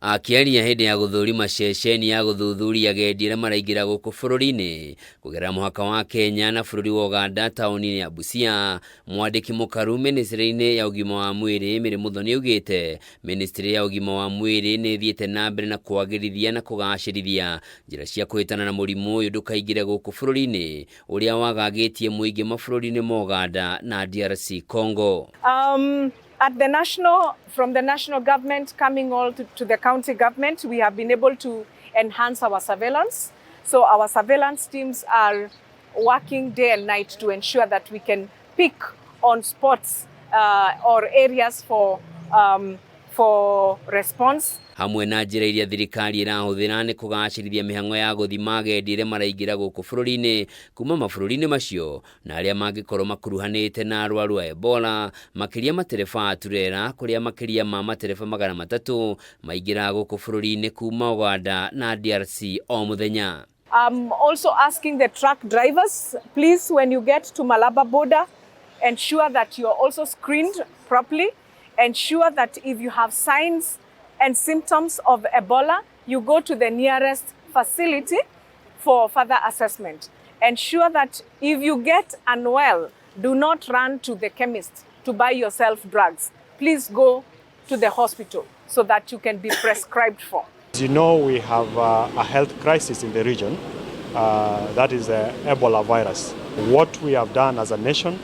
Akĩaria hĩndĩ ya gũthũrima ceceni ya gũthuthuria agendi arĩa maraingĩra gũkũ bũrũri-inĩ kũgerera mũhaka wa Kenya na bũrũri wa Uganda taũni-inĩ ya Busia, mwandĩki mũkaru mĩnĩstrĩ-inĩ ya ũgima wa mwĩrĩ Mary Muthoni augĩte mĩnĩstrĩ ya ũgima wa mwĩrĩ nĩ ĩthiĩte na mbere na kwagĩrithia na kũgacĩrithia njĩra cia kũhĩtana na mũrimũ ũyũ ndũkaingĩre gũkũ bũrũri-inĩ ũrĩa wagagĩtie mũingĩ mabũrũri-inĩ ma Uganda na DRC Congo. At the national, from the national government coming all to the county government, we have been able to enhance our surveillance. So our surveillance teams are working day and night to ensure that we can pick on spots or areas for response. Hamwe na njĩra iria thirikari ĩrahũthĩra nĩ kũgacĩrithia mĩhang'o ya gũthima agendi arĩa maraingĩra gũkũ bũrũri-inĩ kuma mabũrũri-inĩ macio na arĩa mangĩkorwo makuruhanĩte na arwaru a Ebola, makĩria matereba a turera kũrĩa makĩria ma matereba 300 maingĩraga gũkũ bũrũri-inĩ kuma Uganda na DRC o mũthenya. I'm also asking the truck drivers, please, when you get to Malaba border, ensure that you're also screened properly. Ensure that if you have signs and symptoms of Ebola, you go to the nearest facility for further assessment. Ensure that if you get unwell, do not run to the chemist to buy yourself drugs. Please go to the hospital so that you can be prescribed for. As you know, we have a health crisis in the region, that is the Ebola virus. What we have done as a nation,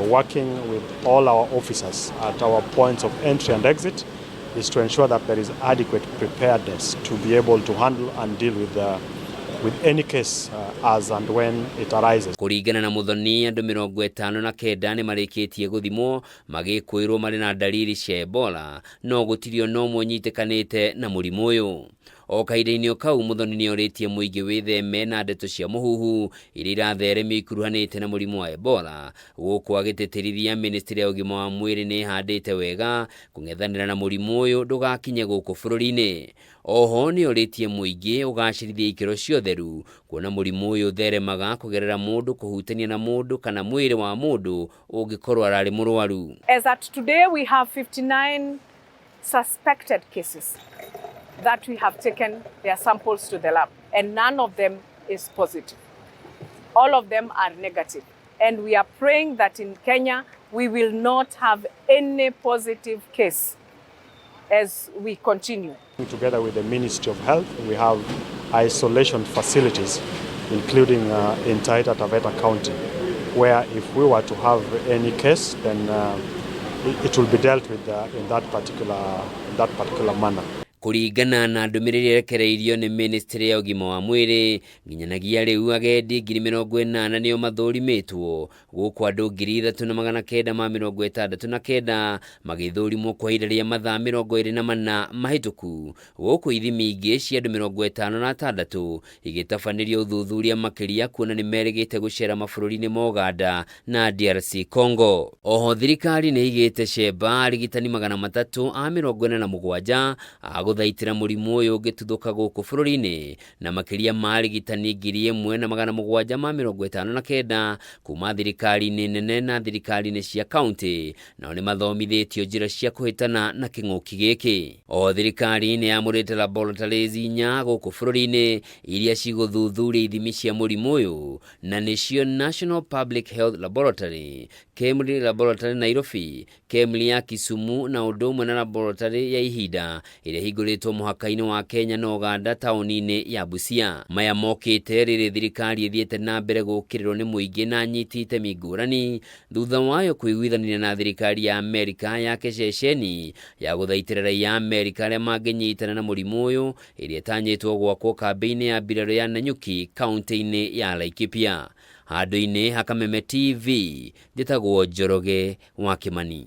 working with all our officers at our points of entry and exit, is to ensure that there is adequate preparedness to be able to handle and deal with any case as and when it arises. Kũringana na Muthoni, andũ 59 nĩ marĩkĩtie gũthimwo magĩkwĩrwo marĩ na dalili cia Ebola, no gũtirĩ ona ũmwe ũnyitĩkanĩte na mũrimũ ũyũ. O kahinda-inĩ o kau, Muthoni nĩ orĩtie mũingĩ wĩtheme na ndeto cia mũhuhu iria iratheremio ikuruhanĩte na mũrimũ wa Ebola, gũkũ agĩtĩtĩrithia ministry ya ũgima wa mwĩrĩ nĩ ĩhandĩte wega kũng'ethanĩra na mũrimũ ũyũ ndũgakinye gũkũ bũrũri-inĩ. Oho nĩ orĩtie mũingĩ ũgacĩrithie ikĩro cia ũtheru, kuona mũrimũ ũyũ ũtheremaga kũgerera mũndũ kũhutania na mũndũ kana mwĩrĩ wa mũndũ ũngĩkorwo ararĩ mũrwaru. As at today, we have 59 suspected cases that we have taken their samples to the lab, and none of them is positive. All of them are negative. And we are praying that in Kenya, we will not have any positive case as we continue. Together with the Ministry of Health, we have isolation facilities, including in Taita Taveta County, where if we were to have any case, then it will be dealt with in that particular manner. Kũringana na ndũmĩrĩri ĩrekereirio nĩ ministry ya ũgima wa mwĩrĩ, nginyanagia rĩu agendi 80,000 nĩo mathũrimĩtwo, gũkũ andũ 3969 magĩthũrimwo kwa ihinda rĩa mathaa 24 mahĩtũku, gũkũ ithimi ingĩ cia andũ 56 igĩtabanĩrio ũthuthuria makĩria kuona nĩ merĩgĩte gũcera mabũrũri-inĩ ma Uganda na DRC Congo. Oho thirikari nĩ ĩigĩte cemba arigitani 347 a gũthaitĩra mũrimũ ũyũ ũngĩtuthũka gũkũ bũrũri-inĩ, na makĩria ma arigitani 1759 kuma thirikari-inĩ nene na thirikari-inĩ cia kaunti, nao nĩ mathomithĩtio njĩra cia kũhĩtana na kĩng'ũki gĩkĩ. O thirikari nĩ yamũrĩte laboratories 4 gũkũ bũrũri-inĩ iria cigũthuthuria ithimi cia mũrimũ ũyũ, na nĩcio National Public Health Laboratory, KEMRI Laboratory Nairobi, KEMRI ya Kisumu na ũndũ ũmwe na laboratory ya ihinda ĩrĩa ĩhingũrĩtwo mũhaka-inĩ wa Kenya na Uganda taũni-inĩ ya Busia. Maya mokĩte rĩrĩ thirikari ĩthiĩte na mbere gũkĩrĩrwo nĩ mũingĩ na anyiti itemi ngũrani thutha wayo kũiguithania na thirikari ya Amerika yake ceceni ya gũthaitĩra raia Amerika arĩa mangĩnyitana na mũrimũ ũyũ ĩrĩa ĩtanyĩtwo gwakwo kambĩ-inĩ ya mbirarũ ya Nanyuki kaunti-inĩ ya Laikipia. Handũ-inĩ ha Kameme TV, njĩtagwo Njoroge wa Kimani.